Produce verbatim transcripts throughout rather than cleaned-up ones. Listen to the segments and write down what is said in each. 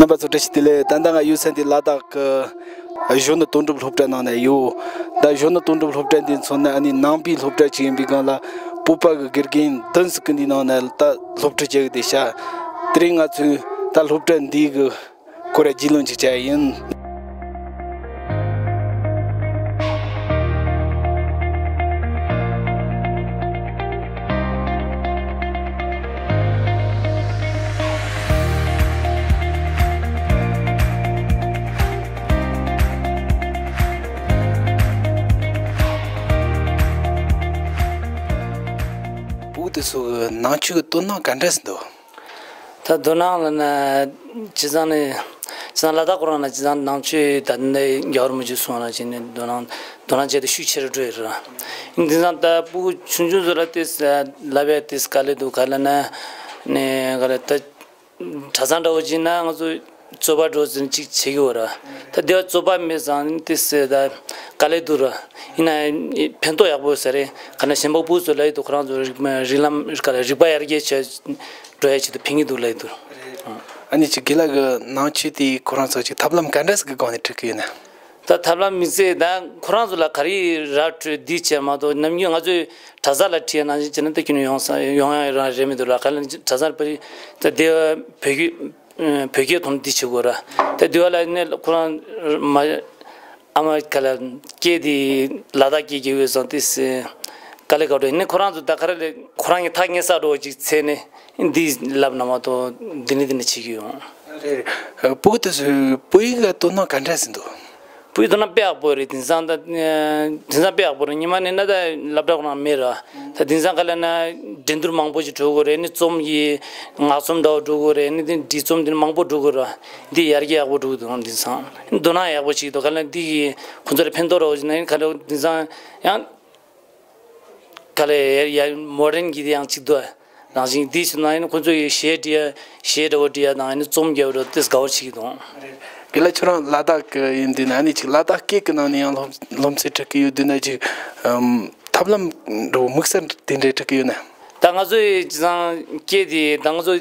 རྣམ་པ་ཚོ་བཀྲ་ཤིས་བདེ་ལེགས། ད་ལྟ་ང་ཡོད་ས་འདི་ལ་དྭགས་ཀྱི་གཞོན་ནུ་དོན་གྲུབ་སློབ་གྲྭ་ནང་ན་ཡོད། ད་གཞོན་ནུ་དོན་གྲུབ་སློབ་གྲྭ་འདི་མཚོན་ན་ཨ་ནི་ནང་པའི་སློབ་གྲྭ་ཅིག་ཡིན་པའི་སྒང་ལ་བོད་པ་གི་དགེ་རྒན་བདུན་ཟིག་གི་འདི་ནང་ན་ད་སློབ་ཁྲིད་བྱེད་གི་བསྡད་ཤག་དེ་རིང་ང་ཚོས་ད་སློབ་གྲྭ་འདི་གི་སྐོར་རྒྱུས་ལོན་ཅིག་བྱ་ཡིན། སྤུ་གུ་དེ་ཚོ་གི་ནང་ཆོས་ཀྱི་དོ་སྣང་ག་འདྲ་ཟིག་འདུག་ད་དོ་སྣང་ལ་ན། བྱས་ཙང་ནི། བྱས་ཙང་ལ་དྭགས་ཁོ་རང་ན་བྱས་ཙང་ནང་ཆོས་ད་ནི་རྒྱལ་བ་རིན་པོ་ཆེ་གསུང་ན་བྱས་ནས་དོ་སྣང་དོ་སྣང་བྱས་ཏེ་ཤུགས་ཆེ་རུ་འགྲོ་ཡི་རེད། འདི་ཙང་ད་སྤུ་གུ་ཆུང་ཆུང་ཚོ་ལ་དེ་ལབ་ཡ་དེ་ག་ལེ་འདུག་ག་ལེ་ན། ནི་ག་ལེ་ད། གྲྭ་ཚང་འདྲ་བོ་བྱས་ན་ང་ཚོ་རྩོད་པ་འགྲོ་ཟིན་ཅིག་བྱེད་ཀྱི་ཡོད་ར། ད་དེ་བ་རྩོད་པ་མེད་ཙང་དེ་ཟེར་ད་ག་ལེ་འདུག་ར། ཡིན་ན་ཕན་ཐོགས་ཡག་པོ་ཟེར་རེད། ག་ན་གཞན་པ་སྤུ་གུ་ཚོ་ལ་ཡི་དུ་ཁོ་རང་ཚོ་རིག་རིག་ལམ་ག་ལེ་རིག་པ་ཡར་རྒྱས་བྱས་འགྲོ་ཡ་ཆེད་དུ་ཕན་གྱི་འདུག་ལ་ཡི་དུ། ཨ་ནི་ཅིག་དགེ་ལགས་ཀྱི་ནང་ཆོས་དེ་ཁོ་རང་ཚོ་ཅིག་ཐབས་ལམ་ག་འདྲ་ཟིག་གི་སྒོ་ནས་ཁྲིད་ཀྱི་ཡོད་ན། ད་ཐབས་ལམ་དམིགས་བསལ་ད་ཁོ་རང་ཚོ་ལ་ག་རེ་ར་འཕྲོད་འདི་བྱས་མ་གཏོགས་ནམ་རྒྱུན་ང་ཚོས་གྲྭ་ས་ལ་ཁྲིད་ཡ་ནང་བཞིན་བྱས་ན་ད་ཁྱོད་ནས་ཡོང་ས་ཡོང་ཡ་རང་རེད་མི་འདུག་ལ། ག་ལ་གྲྭ་ས་ལ་ད་དེ་བོད་སྐད་བོད་སྐད་ཐོག་ནས་འདི་བྱེད་དགོས་ར། ད་དེ་བ་ལ་ནས་ཁོ་རང་མ་ཨ་མ་ག་ལ་སྐད་དེ་ལ་དྭགས་སྐད་ཀྱི་འོས་སང་དེ་སེ་ག་ལེ་ག་འགྲོ་ཡིན་ནས་ཁོ་རང་ཚོ་ད་ག་རེ་ལས་ཁོ་རང་གི་ཐག་ཉེ་ས་འགྲོ་ཅིག་འཚལ་ནས་འདི་ལབ་ན་མ་གཏོགས་འདི་ནས་འདི་ནས་བྱེད་ཀྱི་ཡོང་། རེད། སྤུ་གུ་དེ་ཚོས་བོད་ཡིག་ལ་དོ་སྣང་ག་འདྲ་ཟིན་འདུག་བོད་ཡིག་དོ་སྣང་དཔེ་ཡག་པོ་རེད། དེང་སང་ད་དེང་སང་དཔེ་ཡག་པོ་རེད། ཉི་མ་ནས་ན་ད་སློབ་གྲྭ་ཁོ་ན་མེད་ར། ད་དེང་སང་ག་ལ་ན་འགྲན་བསྡུར་མང་པོ་ཞིག་འགྲོ་གི་རེད། ནི་རྩོམ་གྱི་ངག་རྩོམ་འདྲ་བོ་འགྲོ་གི་རེད། ནི་དེ་འབྲི་རྩོམ་དེ་མང་པོ་འགྲོ་གི་ར། འདི་ཡར་རྒྱས་ཡག་པོ་འགྲོ་གི་འདུག་དེང་སང་དོ་སྣང་ཡག་པོ་ཞིག་འདུག་ག་ལ་འདི་གི་ཁོ་ཚོར་ཕན་ཐོགས་ར་བོ་ཞིག་ན་ཡིན་ག་ལ་དེང་སང་ཡང་ག་ལ་ཡ་མོ་ཌན་གྱི་དེ་ཡང་ཅིག་འདུག་རང་བཞིན་འདི་ཞིག་ན་ཡིན་ཁོ་ཚོ་ཡི་གཞས་འབྲི་ཡ་གཞས་འདྲ་བོ་འབྲི་ཡ་དང་ཡིན་རྩོམ་རྒྱག་པ་འདྲ་དེ་དགའ་བོ་ཞིག་གི་འདུག་དགེ་ལགས་ཁྱོད་རང་ལ་དྭགས་ཀྱི་ཡིན་དུས་ན་ནི་ཅིག་ལ་དྭགས་སྐད་ཀྱི་ནང་ནས་ཡང་སློབ་སློབ་ཚན་ཁྲིད་ཀྱི་ཡོད་དུས་ན་ཅིག་ཨམ་ཐབས་ལམ་འགྲོ་དམིགས་བསལ་དེ་འདྲའི་ཁྲིད་ཀྱི་ཡོད་ན། ད་ང་ཚོའི་སང་སྐད་དེ་ད་ང་ཚོ་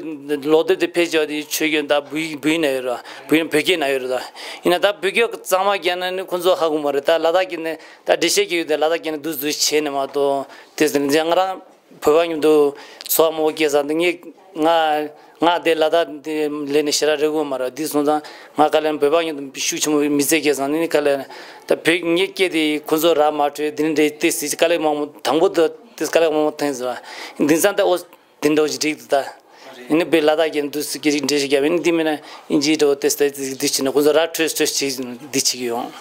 ལོ་དེབ་དེ་ཕལ་ཆེ་བ་དེ་ཆོས་སྐད་ད་བོད་ཡིག་བོད་ཡིག་ན་ཡོད་ར། བོད་ཡིག་བོད་སྐད་ན་ཡོད་ར། ད་ཡིན་ན་ད་བོད་སྐད་གཙང་མ་རྒྱག་ན་ནི་ཁོ་ཚོ་ཧ་གོ་མ་རེད། ད་ལ་དྭགས་སྐད་ནི་ད་འགྲེལ་བཤད་ཀྱི་ཡོད་དེ་ལ་དྭགས་སྐད་ནི་འདུག་འདུག་བྱས་ནས་མ་གཏོགས་དེ་ཟིན་ང་རང་བོད་པ་མཉམ་དུ་ཚོགས་མང་པོ་སྐྱེས་ཙང་འདི་ངས་ང་ང་དེ་ལ་དྭགས་འདི་ལས་ནས་ཞེ་དྲག་རེ་དགོས་མ་རེད། འདི་སོང་ཙང་ང་ག་ལེར་བོད་པ་མཉམ་དུ་ཤུགས་ཆེན་པོ་མི་ཚེ་སྐྱེས་ཙང་ནི་ག་ལེར་ད་བོད་ངའི་སྐད་དེ་ཁོ་ཚོ་ར་མ་འཕྲོད་འདི་ནི་འདྲའི་ཏེ་སི་ག་ལེར་མང་པོ་དང་པོ་དུ་ཏེ་སི་ག་ལེར་མང་པོ་ཐེངས་ཟེར་བ་འདི་ཙང་ད་ཨོ་འདི་འདྲ་ཞིག་འགྲིག་འདུག་ད་ཡིན་ནི་བོད་ལ་དྭགས་ཀྱི་འདུག་སི་ཀྱི་འགྲེལ་བཤད་བརྒྱབ་ཡིན་འདི་མིན་ན་ཨིན་ཇིའི་འདྲ་བོ་ཏེ་སི་ཏེ་སི་འདི་བྱས་ནས་ཁོ་ཚོ་ར་འཕྲོད་འཕྲོད་ཅིག་འདི་བྱེད་ཀྱི་ཡོང་།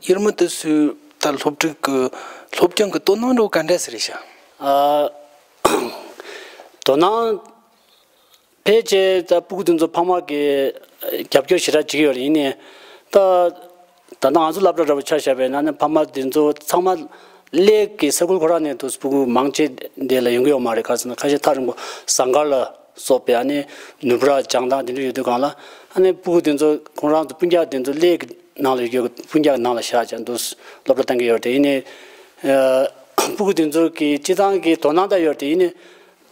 ཡུལ་མི་དེ་ཚོས་ད་སློབ་ཕྲུག་གི་སློབ་སྦྱོང་གི་དོ་སྣང་འདྲ་བོ་ག་འདྲ་ཟེར་རེད་ཤག་ཨ། དོ་སྣང་ཕལ་ཆེར་ད་སྤུ་གུ་དེ་ཚོ་ཕ་མ་གི་རྒྱབ་སྐྱོར་ཞེ་དྲག་བྱེད་ཀྱི་ཡོད་རེད། ཡིན་ནའི་ད་ད་ལྟ་ང་ཚོ་སློབ་གྲྭ་འདྲ་བོ་ཆ་བཞག་པ་ཡིན་ན་ནི་ཕ་མ་དེ་ཚོ་ཚང་མ་གླེ་གི་ས་ཁུལ་ཁོ་རང་ནས་དུ་སྤུ་གུ་མང་ཆེ་འདི་ལ་ཡོང་གི་ཡོད་མ་རེད། ག་རེ་ཟེར་ན་ཁ་ཤས་ཐག་རིང་པོ་ཟངས་དཀར་ལ་སོགས་པའི་ཨ་ནི་ནུབ་ར་བྱང་ཐང་དེ་འདྲ་ཡོད་དུས་སྒང་ལ་ཨ་ནི་སྤུ་གུ་དེ་ཚོ་ཁོང་རང་ཚོ་སྤུན་ཀྱག་དེ་ཚོ་གླེ་གི་ནང་ལ་ཡོད་རྒྱུ་སྤུན་ཀྱག་ནང་ལ་བཞག་ཅིང་འདུག་སློབ་གྲྭ་གཏོང་གི་ཡོད་རེད། དེ་ཡིན་ནའི་ཨ་སྤུ་གུ་དེ་ཚོ་གི་སྤྱི་བཏང་གི་དོ་སྣང་ད་ཡོད་རེད། དེ་ཡིན་ནའི་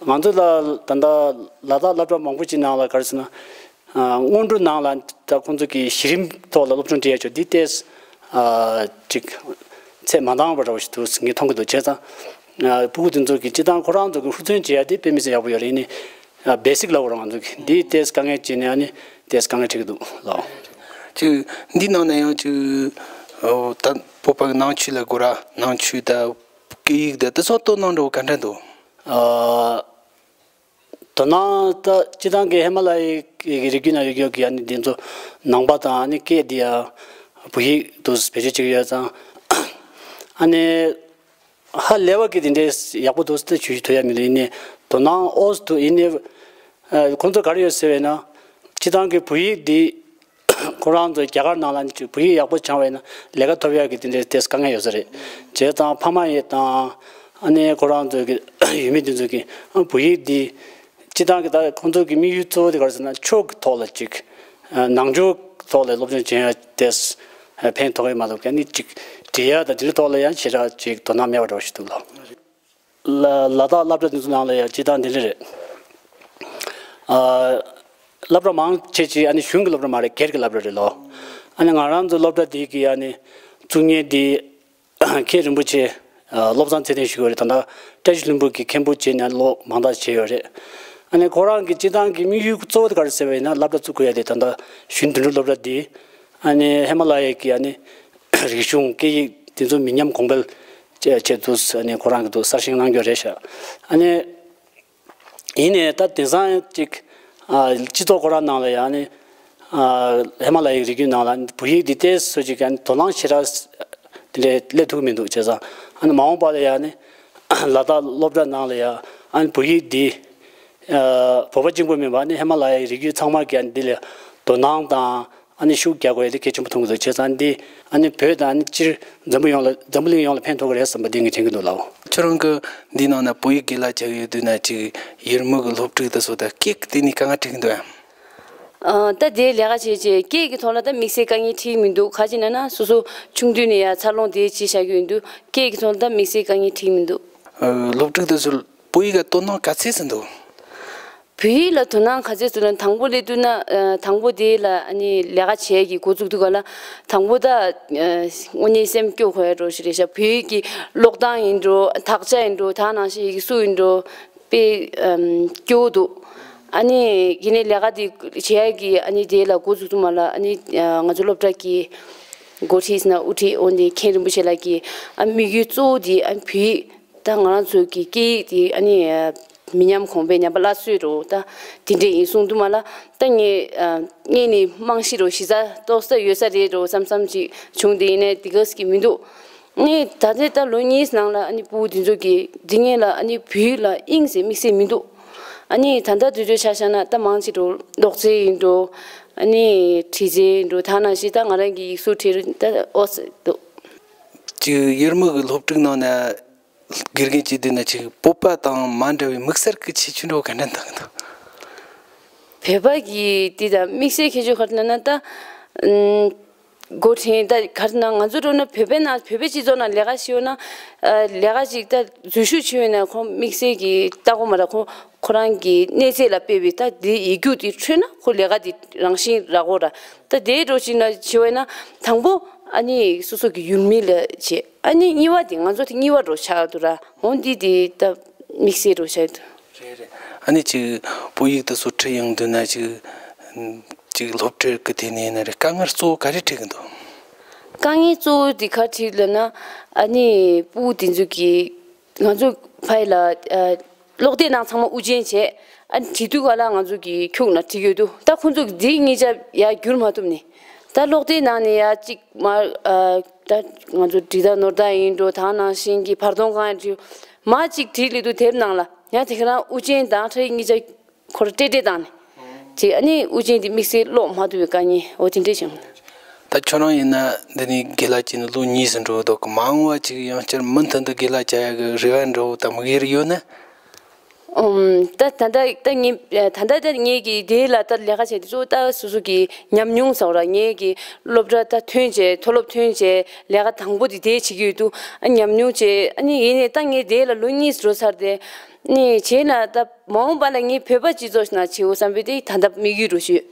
ང་ཚོ་ལ་ད་ལྟ་ལ་དྭགས་སློབ་གྲྭ་མང་པོ་ཅིག་ནང་ལ་ག་རེ་ཟེར་ན་ཨ་སྔོན་འགྲོ་ནང་ལ་ད་ཁོང་ཚོ་གི་གཞི་རིམ་ཐོག་ལ་སློབ་སྦྱོང་བྱེད་ཡ་ཆོག་འདི་ཏོག་ཙམ་ཨ་ཅིག་ཚད་མ་འདང་བ་འདྲ་བོ་ཞིག་འདུག་ངས་མཐོང་གི་འདུག་བྱས་ཙང་ཨ་སྤུ་གུ་དེ་ཚོ་གི་སྤྱི་བཏང་ཁོ་རང་ཚོ་གི་ཧུར་བརྩོན་བྱེད་ཡ་དེ་དཔེ་མི་སྲིད་ཡག་པོ་ཡོད་རེད། ཡིན་ནའི། ཨ་བེ་སིག་ལབ་དགོས་རེད་ང་ཚོ་གི་འདི་ཏོག་ཙམ་དཀའ་ངལ་བྱས་ནས་ཨ་ནི་ཏོག་ཙམ་དཀའ་ངལ་འཕྲད་ཀྱི་འདུག་ལགས། ཅིག་འདི་ནང་ན་ཡང་ཅིག་ཨོ་ད་བོད་པ་གི་ནང་ཆོས་ལ་དགོས་ར་ནང་ཆོས་ད་སྐད་ཡིག་ད་དེ་ཚོ་དོ་སྣང་འདྲ་བོ་ག་འདྲ་འདུག་ཨ་དོ་སྣང་ད་སྤྱི་བཏང་གི་ཧི་མ་ལ་ཡའི་གི་རི་རྒྱུད་ན་ཡོད་ཡོད་ཀྱི་ཨ་ནི་འདི་ཚོ་ནང་པ་དང་ཨ་ནི་སྐད་འདི་ཡ་བོད་ཡིག་ཏུ་བེད་སྤྱོད་བྱེད་ཀྱི་ཡོད་ཙང་ཨ་ནི། ཧ་ལས་པ་གི་དེ་འདྲའི་ཡག་པོ་འདུག་ཟེར་ཞུ་ཐུབ་ཡ་མི་འདུག་ཡིན་ནའི་དོ་སྣང་ཨོ་ཙམ་འདུག་ཡིན་ནའི་ཨ་ཁོང་ཚོ་ག་རེ་ཡོད་ཟེར་བས་ན་སྤྱི་བཏང་གི་བོད་ཡིག་འདི་ཁོ་རང་ཚོ་རྒྱ་གར་ནང་ལ་བོད་ཡིག་ཡག་པོ་སྦྱངས་པས་ན་ལས་ཀ་ཐོབ་ཡ་གི་དེ་འདྲའི་ཏོག་ཙམ་དཀའ་ངལ་ཡོད་ས་རེད། བྱས་ཙང་ཕ་མ་ཡིན་དང་ཨ་ནི་ཁོ་རང་ཚོ་གི་ཡུལ་མི་དེ་ཚོ་གི་ཨ་བོད་ཡིག་འདི། སྤྱི་བཏང་གི་ད་ཁོང་ཚོ་གི་དམིགས་ཡུལ་གཙོ་བོ་དེ་ག་རེ་ཟེར་ན་ཆོས་ཀྱི་ཐོག་ལ་ཅིག་ནང་ཆོས་ཐོག་ལ་སློབ་སྦྱོང་བྱེད་ཡ་དེ་ཕན་ཐོགས་ཡོད་མ་གཏོགས་ཀྱང་ནི་ཅིག་འབྲི་ཡ་དང་དེ་འདྲའི་ཐོག་ལ་ཡང་ཞེ་དྲག་ཅིག་དོ་སྣང་མེད་པ་འདྲ་བོ་ཞིག་འདུག་ལགས། ལ་ལ་དྭགས་སློབ་གྲྭ་དེ་ཚོ་ནང་ལ་ཡང་སྤྱི་བཏང་འདི་འདྲ་རེད། ཨ་ སློབ་གྲྭ་མང་ཆེ་ཅིག་ཨ་ནི་གཞུང་གི་སློབ་གྲྭ་མ་རེད། སྒེར་གྱི་སློབ་གྲྭ་རེད་ལོ། ཨ་ནི་ང་རང་ཚོ་སློབ་གྲྭ་འདི་གི་ཨ་ནི་བཙུགས་མཁན་འདི་མཁན་རིན་པོ་ཆེ་ཨ་བློ་བཟང་ཚེ་བརྟན་ཞུ་གི་རེད། ད་ལྟ་བཀྲ་ཤིས་ལྷུན་པོ་གི་མཁན་པོ་བྱས་ནས་ལོ་མང་དག་བྱས་ཡོད་རེད། ཨ་ནི་ཁོ་རང་གི་སྤྱི་བཏང་གི་དམིགས་ཡུལ་གཙོ་བོ་དེ་ག་རེ་ཟེར་བ་ཡིན་ན། སློབ་གྲྭ་བཙུགས་དགོས་ཡ་དེ་ད་ལྟ་གཞོན་དོན་གྲུབ་སློབ་གྲྭ་འདི་ཨ་ནི་ཧི་མ་ལ་ཡའི་གི་ཨ་ནི་རིག་གཞུང་སྐད་ཡིག་དེ་ཚོ་མི་ཉམས་གོང་འཕེལ་བྱེད་ཆེད་དུ་ཨ་ནི་ཁོ་རང་གི་དུ་གསར་བཞེངས་གནང་རྒྱུ་རེད་ཤག་ཨ་ནི། ཡིན་ནའི་ད་དེང་སང་ཅིག་ཨ་སྤྱི་ཚོགས་ཁོ་རང་ནང་ལ་ཡང་ནི་ཨ་ཧི་མ་ལ་ཡའི་རི་རྒྱུད་ནང་ལ་བོད་ཡིག་འདི་ཏོག་ཙམ་ཅིག་ཡང་དོ་སྣང་ཞེ་དྲག་དེ་འདྲའི་སླེབས་ཐུབ་ཀྱི་མི་འདུག་བྱས་ཙང་ཨ་ནི་མ་འོངས་པ་ལ་ཡང་ནི་ལ་དྭགས་སློབ་གྲྭ་ནང་ལ་ཡང་ཨ་ནི་བོད་ཡིག་འདི་ཨ་བོད་པ་གཅིག་པུ་མིན་པར་ནི་ཧི་མ་ལ་ཡའི་རི་རྒྱུད་ཚང་མ་གིས་ཨ་ནི་འདི་ལ་དོ་སྣང་དང་། ཨ་ནི་ཤུགས་རྒྱག་དགོས་ཡ་དེ་གལ་ཆེན་པོ་མཐོང་གི་འདུག་བྱས་ཙང་འདི་ཨ་ནི་བོད་དང་ཨ་ནི་སྤྱིར་འཛམ་བུ་ཡོངས་ལ་འཛམ་བུ་གླིང་ཡོངས་ལ་ཕན་ཐོགས་ཀྱི་རེད་བསམ་པ་འདི་ངས་དྲན་གྱི་འདུག་ལགས། ཁྱོད་རང་གི་འདི་ནང་ན་བོད་ཡིག་དགེ་ལགས་བྱ་གི་ཡོད་དུས་ན་ཅིག་ཡུལ་མི་གི་སློབ་ཕྲུག་དེ་ཚོ་དང་སྐད་ཀྱི་དེ་ནི་དཀའ་ངལ་འཕྲད་ཀྱི་འདུག་ཨ། ཨ་ད་དེ་ལས་ཀ་བྱེད་བྱེད་སྐད་ཀྱི་ཐོག་ལ་ད་དམིགས་བསལ་དཀའ་ངལ་འཕྲད་ཀྱི་མི་འདུག་ག་ཅི་ན་ན་སོ་སོ་ཆུང་དུས་ནས་ཡ་འཚར་ལོངས་དེ་བྱེད་བཞག་གི་ཡོད་དུས་སྐད་ཀྱི་ཐོག་ལ་ད་དམིགས་བསལ་དཀའ་ངལ་འཕྲད་ཀྱི་མི་འདུག་ཨ། སློབ་ཕྲུག་དེ་ཚོ་བོད་ཡིག་ག་དོ་སྣང་ག་ཚད་ཙམ་འདུག་བོད་ཡིག་ལ་དོ་སྣང་ག་ཚད་ཙམ་ལ་དང་པོ་སླེབས་དུས་ན་ཨ་དང་པོ་དེ་ལ་ཨ་ནི་ལས་ཀ་བྱེད་ཀྱི་འགོ་བཙུགས་དུས་ག་ལ་དང་པོ་ད་ཨ་དངོས་གནས་སེམས་སྐྱོ་དགོས་ཡ་འགྲོ་ཞིག་རེད་ཤག་བོད་ཡིག་གི་ཀློག་སྟངས་ཡིན་འགྲོ། དག་ཆ་ཡིན་འགྲོ། ད་ནང་བཞིན་ཡིག་གཟུགས་ཡིན་འགྲོ། དཔེ་ཨམ་སྐྱོ་བོ་འདུག་ཨ་ནི་ཡིན་ནའི་ལས་ཀ་དེ་བྱེད་ཡ་གི་ཨ་ནི་དེ་ལ་འགོ་བཙུགས་དུས་མ་ལ་ཨ་ནི་ཨ་ང་ཚོ་སློབ་གྲྭ་གི་འགོ་ཁྲིད་ཟེར་ན་དབུ་ཁྲིད་འོ་ནི་མཁན་རིན་པོ་ཆེ་ལགས་ཀྱིས་ཨ་དམིགས་ཡུལ་གཙོ་བོ་དེ་ཨ་བོད་ཡིག་ད་ང་རང་ཚོ་གི་སྐད་ཡིག་དེ་ཨ་ནི་མི་ཉམས་གོང་འཕེལ་ཉམས་པ་སླར་གསོ་རོ་ད་དེ་འདྲས་ཡིན་གསུངས་དུས་མ་ལ་ད་ངས་ཨ་ངས་ནི་རྨང་གཞི་རོ་གཞི་རྩ་ཏོག་ཙམ་ཡོད་ས་རེད་རོ་བསམ་བསམ་ཅིག་བྱུང་། དེ་ཡིན་ནའི་དེ་ག་ཟིག་གི་མི་འདུག་ངས་ད་ལྟའི་ད་ལོ་གཉིས་ནང་ལ་ཨ་ནི་སྤུ་གུ་དེ་ཚོ་གི་འདི་ངས་ལ་ཨ་ནི་བོད་ཡིག་ལ་དབྱིངས་ཟེར་དམིགས་བསལ་མི་འདུག་ཨ་ནི་ད་ལྟ་དུས་ཚོད་ཆ་བཞག་ན་ད་མང་ཆེ་རོ་ཀློག་རྩལ་ཡིན་འགྲོ། ཨ་ནི་བྲིས་རྩལ་ཡིན་འགྲོ། ད་ནང་བཞིན་ད་ང་རང་གི་ཡིག་གཟུགས་བྲིས་རུ་ད་ཨོ་ཙི་འདུག་ཅིག་ཡུལ་མི་གི་སློབ་ཕྲུག་ནང་ན་དགེ་རྒན་བྱེད་དུས་ན་ཅིག་བོད་པ་དང་མ་འདྲ་བའི་དམིགས་བསལ་གྱི་ཁྱད་ཆོས་འདྲ་བོ་ག་འདྲ་འདུག་གི་འདུག་བོད་པ་གི་དེ་དང་དམིགས་བསལ་ཁྱད་ཆོས་ག་རེ་ན་ན་ད་ཨུམ་འགོ་ཁྲིད་ད་ག་རེ་ན་ང་ཚོ་འགྲོ་ན་བོད་པའི་ནང་བོད་པའི་སྤྱི་ཚོགས་ནང་ལས་ཀ་ཞིག་ཡོད་ན་ཨ་ལས་ཀ་ཅིག་ད་འཛུལ་ཞུགས་བྱེད་ཡོད་ན་ཁོང་དམིགས་བསལ་གྱི་ལྟ་སྒོ་མ་ར་ཁོང་ཁོ་རང་གི་གནས་ཚད་ལ་དཔག་པའི་ད་དེ་ཡིག་རྒྱུགས་དེ་འཕྲོད་ན་ཁོ་ལས་ཀ་དེ་རང་བཞིན་རག་གོ་ར། ད་དེ་འགྲོ་ཅིག་ན་བྱེད་བས་ན་དང་པོ་ཨ་ནི་སོ་སོ་གི་ཡུལ་མི་ལ་བྱེད། ཨ་ནི་གཉིས་པ་དེ་ང་ཚོ་དེ་གཉིས་པ་འགྲོ་ཆགས་འདུག་ར། འོ་འདི་དེ་ད་དམིགས་བསལ་འགྲོ་ཆགས་འདུག་རེད་རེད། ཨ་ནི་ཅིག་བོད་ཡིག་དེ་སོ་ཁྲིད་ཡོང་དུས་ན་ཅིག་ཅིག་སློབ་ཁྲིད་ཀྱི་ཐད་ནས་ཡིན་ན་རེད། དཀའ་ངལ་གཙོ་བོ་ག་རེ་འཕྲད་ཀྱི་འདུག་དཀའ་ངལ་གཙོ་བོ་དེ་ག་རེ་འཕྲད་ལབ་ན་ཨ་ནི་སྤུ་གུ་དེ་ཚོ་གི་ང་ཚོ་ཕ་ཡི་ལ་ཨ་ཀློག་དེབ་ནང་ཚང་མ་དབུ་ཅན་བྱས། ཨ་ནི་བྲིས་དུས་ག་ལ་ང་ཚོ་གི་ཁྱུག་ན་བྲིས་ཡོད་དུ་ད་ཁོང་ཚོ་གི་འདི་གཉིས་ཆ་ཡར་བསྒྱུར་མ་ཐུབ་ནི། ད་ཀློག་དེབ་ནང་ནས་ཡར་གཅིག་མར་ཨ་ད་ང་ཚོ་འབྲི་དག་ནོར་དག་ཡིན་འགྲོ། ད་ནང་བཞིན་གྱི་བར་སྟོང་གང་ཡང་བྲིས་མར་གཅིག་བྲིས་ལེ་དུ་དེབ་ནང་ལ་ཡང་དེ་ག་རང་དབུ་ཅན་དང་ཁྲ་ཡིག་གཉིས་ཆ་ཁོ་ར་ཏྲེ་ཏྲེ་བཏང་ནས་ཅེས་ཨ་ནི་དབུ་ཅན་དེ་དམིགས་བསལ་ཀློག་མ་ཐུབ་པའི་དཀའ་ངལ་འོ་དེ་འདྲས་བྱུང་། ད་ཁྱོད་རང་ཡིན་ན་འདི་ནི་དགེ་ལགས་ཀྱི་ནི་ལོ་གཉིས་སུ་འགྲོ་འདུག་མ་འོངས་པ་ཅིག་ཡང་བསྐྱར་མུ་མཐུད་དུ་དགེ་ལགས་བྱ་ཡག་གི་རེ་བ་འདྲ་བོ་དང་དམིགས་ཡུལ་ཡོད་ན། ཨུམ། ད་ད་ལྟ་ད་ངས་ད་ལྟ་ད་ངས་ཀྱི་དེ་ལ་ད་ལས་ཀ་བྱས་ཏེ་གཙོ་བོ་ད་སོ་སོ་གི་ཉམས་མྱོང་ཟེར་བ་ར། ངས་ཀྱི་སློབ་གྲྭ་ད་ཐོན་བྱས་མཐོ་སློབ་ཐོན་བྱས་ལས་ཀ་དང་པོ་དེ་དེ་བྱེད་ཀྱི་ཡོད་དུས་ཨ་ཉམས་མྱོང་བྱས། ཨ་ནི་ཡིན་ནའི་ད་ངས་དེ་ལ་ལོ་གཉིས་འགྲོ་ཚར་ཏེ་ནི་བྱས་ན་ད་མ་འོངས་པ་ལ་ངས་བོད་པ་སྤྱི་ཚོགས་ནང་བྱེད་འོ་བསམ་པའི་དེ་ད་ལྟ་དམིགས་ཡུལ་རུ་ཞུས།